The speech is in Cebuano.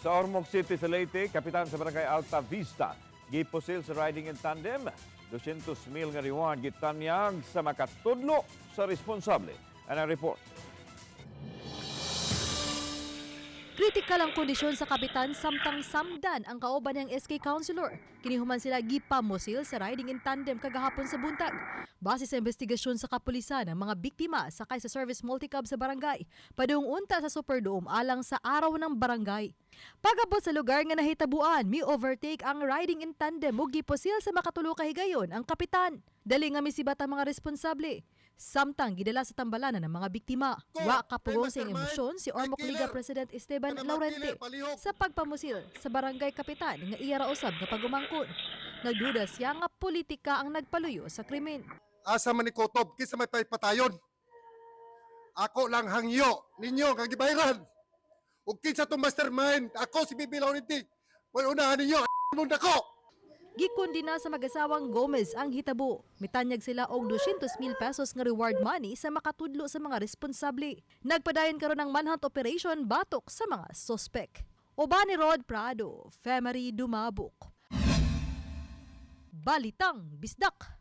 Sa Ormoc City sa Leyte, kapitan sa barangay Alta Vista, gipusil sa riding in tandem, 200 mil nga reward gitanyag sa makatudlo sa responsable. Anang report. Kritikal ang kondisyon sa kapitan samtang samdan ang kauban niyang SK councilor. Kinihuman sila gipamusil sa riding in tandem kagahapon sa buntag. Base sa investigasyon sa kapulisan, ang mga biktima sakay sa service multicab sa barangay, padung unta sa Superdome alang sa araw ng barangay. Pagabot sa lugar nga nahitabuan, mi overtake ang riding in tandem ug gipusil sa makatulo ka higayon ang kapitan. Dali nga misibat ang mga responsable. Samtang gidala sa tambalanan ng mga biktima. Wa kapugong sa iyang emosyon si Ormoc Liga President Esteban Laurente sa pagpamusil sa barangay kapitan nga iya ra usab nga pagumangkon. Nagduda siya nga politika ang nagpaluyo sa krimen. Asa man ni Kotob, kinsa may patayon. Ako lang hangyo ninyo kag gibayran. Ug kinsa tong mastermind, ako si Bibi Laurenti. Wala unahan ninyo, mo dako. Gikundina sa mag-asawang Gomez ang hitabo. Mitanyag sila og 200,000 pesos nga reward money sa makatudlo sa mga responsable. Nagpadayon karon ang manhunt operation batok sa mga sospek. Uban ni Rod Prado, Femery Dumabok. Balitang Bisdak.